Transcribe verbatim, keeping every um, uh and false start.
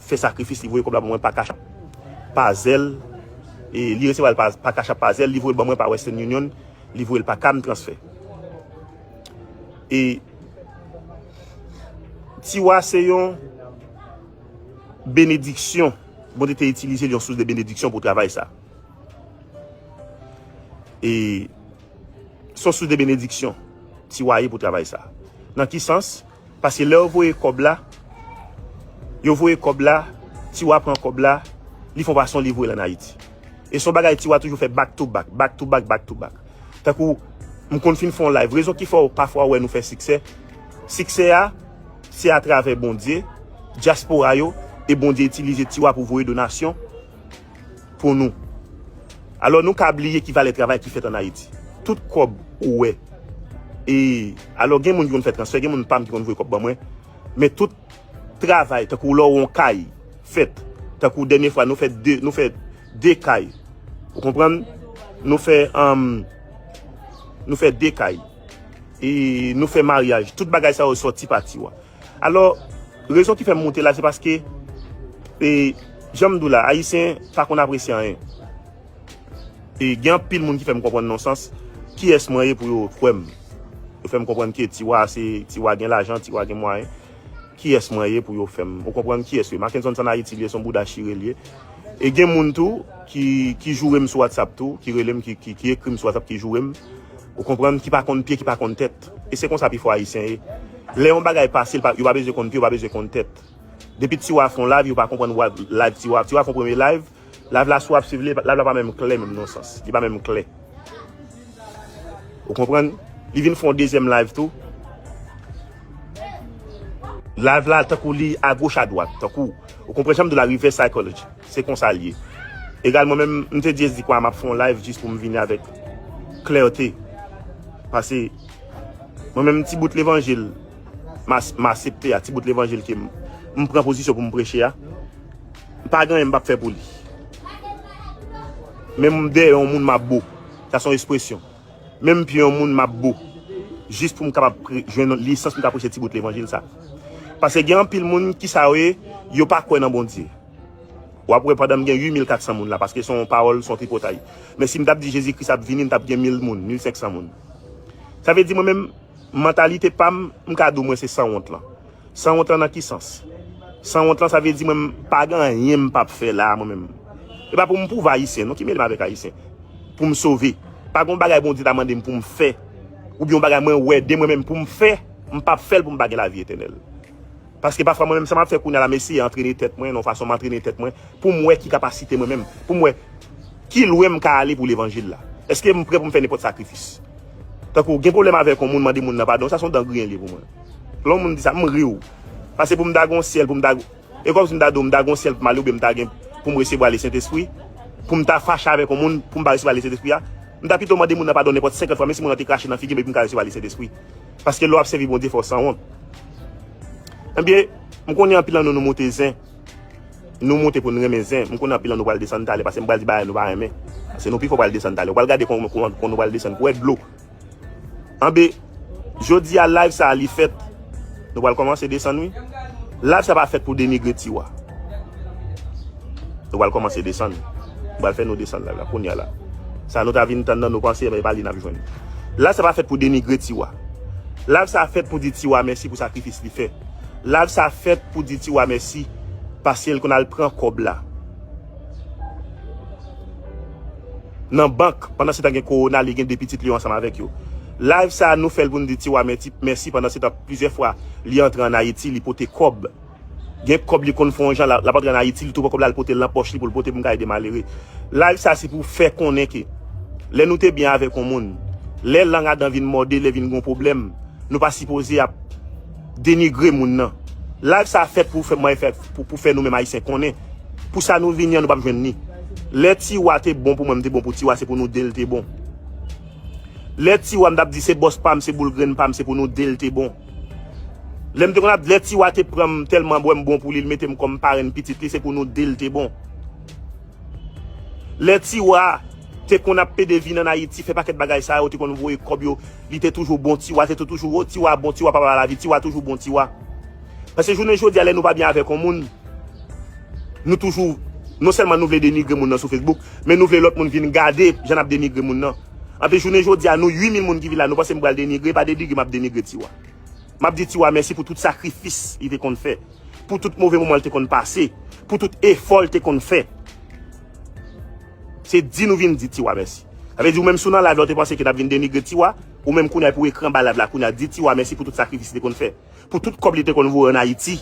fè sakrifis, li voye kòb la ban mwen pa Cash App, pa Zelle, e li resevwa l pa, pa Cash App, pa Zelle, li voye l ban mwen pa Western Union, li voye l pa Cam Transfer. E Tiwa se yon benediksyon. Bondye te itilize l yon sous de benediksyon pou travay sa. E se yon sous de benediksyon Tiwa ye pou travay sa. Nan ki sans? Paske lè yo voye kòb la, yo voye kòb la, Tiwa pran kòb la, li fè yon fason li voye l ann Ayiti. E se yon bagay Tiwa toujou fè back to back, back to back, back to back. Tankou, m konn fin fè yon live. Rezon ki fè w pafwa w wè nou fè siksè, siksè a, se atravè Bondye, dyaspora yo, e Bondye itilize Tiwa pou voye donasyon pou nou. Alò, nou ka bliye ki valè travay ki fèt ann Ayiti. Tout kòb ou wè. E, alò, gen moun ki konn fè transfè, gen moun pa m ki konn voye kòb ban mwen. Men tout travay, tankou lè w wè yon kay fèt, tankou dènye fwa, nou fè de, nou fè de kay. Ou konprann? Nou fè, um, nou fè de kay. E nou fè maryaj. Tout bagay sa yo sòti pa Tiwa. Alò, rezon ki fè m moute la, se paske, e, jan m di w la, Ayisyen pa konn apresye anyen. E gen anpil moun ki fè m konprann nan sans kiyès mwen ye pou yo kwè m. Yo fè m konprann ke Tiwa se, Tiwa gen lajan, Tiwa gen mwayen. Kiyès mwen ye pou yo fè m, ou konprann kiyès yo ye. Mackenson sa ann Ayiti li ye, se yon bouda chire li ye. E gen moun tou ki, ki joure m sou WhatsApp tou, ki rele m, ki, ki, ki ekri m sou WhatsApp, ki joure m. Ou konprann, ki pa konn pye, ki pa konn tèt. E se konsa pifò Ayisyen ye. Lè yon bagay pase, l pa, yo pa bezwen konn pye, yo pa bezwen konn tèt. Depi Tiwa fè yon live, yo pa konprann wa-, live Tiwa. Tiwa fè yon premye live, live la si w ap swiv li, live la pa menm klè menm nan sans. Li pa menm klè. Ou konprann? Li vin fè yon dezyèm live tou. Live la tankou li agoch adwat, tankou, ou konprann jan m di w la, reverse psychology. Se konsa l ye. Egal mwen menm, m te di Jezi kwa m ap fè yon live jis pou m vini avèk klète. Paske mwen menm ti bout levanjil m as-, m asepte a, ti bout levanjil ke m, m pran pozisyon pou m preche a, m pa gen anyen m p ap fè pou li. Menm dèyè yon moun m ap bo. Sa se yon ekspresyon. Menm pye yon moun m ap bo. Jis pou m kapab pre-, jwenn yon lisans pou m ka preche ti bout levanjil sa. Paske gen anpil moun ki sa yo ye, yo pa kwè nan Bondye. W ap wè pandan m gen uit mil kat san moun la, paske se yon pawòl, se yon tripotay. Men si m t ap di Jezi Kris ap vini, m t ap gen mil moun, mil senk san moun. Sa vle di mwen menm, mantalite pa m, m ka di w mwen se sanwont lan. Sanwont lan nan ki sans? Sanwont lan, sa vle di mwen m pa gen anyen m p ap fè la a mwen menm. E pa pou m pwouve Ayisyen non, ki mele m avèk Ayisyen. Pou m sove. Pa gen yon bagay Bondye ta mande m pou m fè, oubyen yon bagay mwen wè de mwen menm pou m fè, m p ap fè l pou m pa gen lavi etènèl. Paske pafwa mwen menm sa m ap fè kounye a la, m eseye antrene tèt mwen, nan yon fason m antrene tèt mwen, pou m wè ki kapasite mwen menm, pou m wè ki lwen m ka ale pou levanjil la. Èske m prè pou m fè nenpòt sakrifis? Tankou gen pwoblèm avèk yon moun, mande moun nan padon, sa se yon dan griyen li ye pou mwen. Lè yon moun di sa, m ri w. Paske pou m ta gen yon syèl, pou m ta, e kòmsi m ta di w, m ta gen yon syèl pou m ale, oubyen m ta gen pou m resevwa Lesentespri, pou m ta fache avèk yon moun, pou m pa resevwa Lesentespri a, m ta pito mande moun nan padon nenpòt senkant fwa, menm si moun nan te krache nan figi m, epi m ka resevwa Lesentespri. Paske lè w ap sèvi Bondye, fò w sanwont. Ebyen, m konnen anpil nan nou, nou moute zen. Nou moute pou n renmen zen. M konnen anpil nan nou pral desann talè, paske m pral di bagay nou pa renmen. Paske nou pifò pral desann talè. Ou pral gade kon, kon, kon nou pral desann kou wè dlo. Anben, jodi a live sa a li fèt. Nou pral kòmanse desann wi. Live sa pa fèt pou denigre Tiwa. Nou pral kòmanse desann. Nou pral fè nou desann live la kounye a la. Sa nou ta vin tann nan nou panse, e pa li n ap jwenn. Live sa pa fèt pou denigre Tiwa. Live sa fèt pou di Tiwa mèsi pou sakrifis li fè. Live sa fèt pou di Tiwa mèsi paske l konn al pran kòb la nan bank, pandan se tan gen kowona, li gen de pitit li yo ansanm avèk yo. Live sa nou fè l pou n di Tiwa mèsi, mèsi, pandan se tan plizyè fwa li antre ann Ayiti, li pote kòb. Gen kòb li konn fè yon jan, l ap antre ann Ayiti, li tou pran kòb la, li pote l nan pòch li pou l pote pou m ka ede malere. Live sa se pou fè konnen ke lè nou te byen avèk yon moun, lè lang adan vin mòde, lè vin gen yon pwoblèm, nou pa sipoze ap denigre moun nan. Live sa fèt pou fè, mwen fè, pou, pou fè nou menm Ayisyen konnen. Pou sa nou vini an, nou p ap jwenn li. Lè Tiwa te bon pou mwen, m te bon pou Tiwa, se pou nou di l te bon. Lè Tiwa m t ap di se bòs pa m, se boul grenn pa m, se pou nou di l te bon. Lè m te konn ap, lè Tiwa te pran m tèlman wè m bon pou li, l mete m kòm parenn pitit li, se pou nou di l te bon. Lè Tiwa te konn ap pede vin ann Ayiti, fè pakèt bagay sa yo, te konn voye kòb yo, li te toujou bon Tiwa, te tou-, toujou, o, Tiwa bon, Tiwa papa lavi, Tiwa toujou bon Tiwa. Paske jounen jodi a, lè nou pa byen avèk yon moun, Nou toujou, non sèlman nou vle denigre moun nan sou Facebook, men nou vle lòt moun vin gade jan n ap denigre moun nan. Anpi jounen jodi a, nou uit mil moun ki vin la, nou panse m pral denigre, pa denigre, m ap denigre Tiwa. M ap di Tiwa mèsi pou tout sakrifis li te konn fè, pou tout move moman li te konn pase, pou tout efò li te konn fè. Se di nou vin di Tiwa mèsi. Sa vle di ou menm si w nan live la, ou te panse ke n ap vin denigre Tiwa, ou menm kounye a pou ekran ba live la, kounye a di Tiwa mèsi pou tout sakrifis li te konn fè, pou tout kòb li te konn voye ann Ayiti.